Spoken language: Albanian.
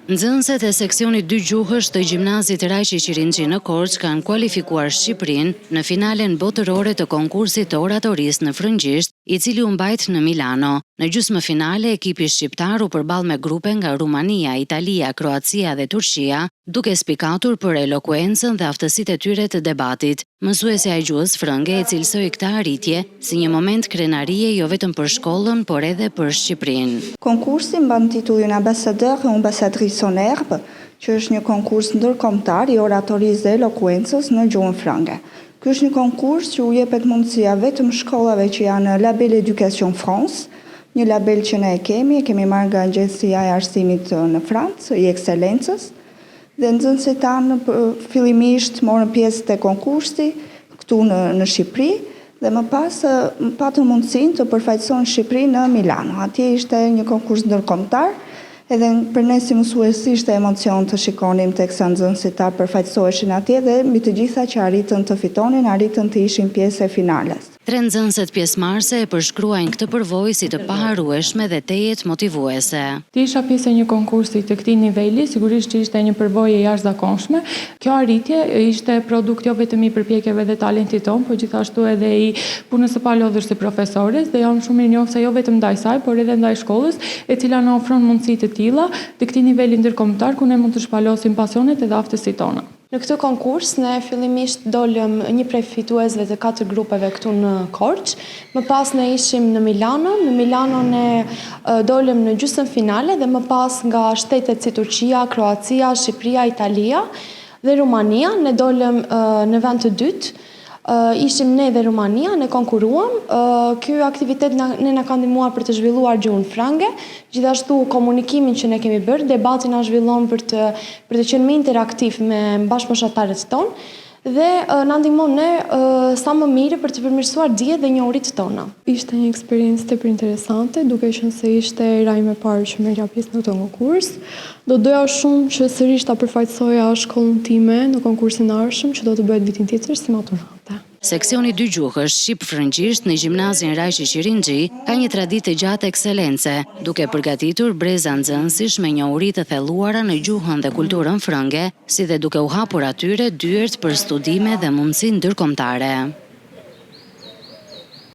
Nxënëset e seksionit dygjuhësh të Gjimnazit Raqi Qirinxhi në Korçë kanë kualifikuar Shqipërinë në finalen botërore të konkursit të oratorisë në frëngjisht, i cili u mbajt në Milano. Në gjysmëfinale, ekipi shqiptar u përball me grupe nga Rumania, Italia, Kroacia dhe Turqia, duke spikatur për elokuencën dhe aftësitë e tyre të debatit. Mësuesja e gjuhës frënge e cilësoi këtë arritje si një moment krenarie jo vetëm për shkollën, por edhe për Shqipërinë. Konkursi mban titullin Ambassadeur et Ambassadrice en Herbe, që është një konkurs ndërkombëtar i oratorisë dhe elokuencës në gjuhën frënge. Ky është një konkurs që u jepet mundësia vetëm shkollave që janë në Label Education France, një label që ne e kemi, e kemi marrë nga Agjencia e Arsimit në Francë, i ekselencës, dhe nxënësit tanë fillimisht morën pjesë te konkursi këtu në në Shqipëri dhe më pas patën mundësinë të përfaqësojnë Shqipërinë në Milano. Atje ishte një konkurs ndërkombëtar, edhe për ne si mësues ishte emocion të shikonim teksa nxënësit tanë përfaqësoheshin atje dhe mbi të gjitha që arritën të fitonin, arritën të ishin pjesë e finales. Tre nxënëset pjesëmarrëse e përshkruajnë këtë përvojë si të paharrueshme dhe tejet motivuese. Të isha pjesë e një konkursi të këtij niveli, sigurisht që ishte një përvojë e jashtëzakonshme. Kjo arritje ishte produkt jo vetëm i përpjekjeve dhe talentit tonë, por gjithashtu edhe i punës së palodhur së profesores dhe jam shumë mirënjohëse jo vetëm ndaj saj, por edhe ndaj shkollës, e cila na ofron mundësi të tilla të këtij niveli ndërkombëtar ku ne mund të shpalosim pasionet edhe aftësitë tona. Në këtë konkurs ne fillimisht dolëm një prej fituesve të katër grupeve këtu në Korçë. Më pas ne ishim në Milano, në Milano ne dolëm në gjysmëfinale dhe më pas nga shtetet si Turqia, Kroacia, Shqipëria, Italia dhe Rumania ne dolëm në vend të dytë. Ishim ne dhe Rumania, ne konkuruam. Ky aktivitet ne na ka ndihmuar për të zhvilluar gjuhën frënge, gjithashtu komunikimin që ne kemi bërë, debati na zhvillon për të për të qenë më interaktiv me bashkëmoshatarët tonë dhe na ndihmon ne sa më mirë për të përmirësuar dijet dhe njohuritë tona. Ishte një eksperiencë tepër interesante, duke qenë se ishte hera ime e parë që merrja pjesë në këtë konkurs. Do doja shumë që sërish ta përfaqësoja shkollën time në konkursin e ardhshëm që do të bëhet vitin tjetër si maturante. Seksioni dygjuhësh shqip-frëngjisht në Gjimnazin Raqi Qirinxhi ka një traditë të gjatë ekselence, duke përgatitur breza nxënësish me njohuri të thelluara në gjuhën dhe kulturën frënge, si dhe duke u hapur atyre dyert për studime dhe mundësi ndërkombëtare.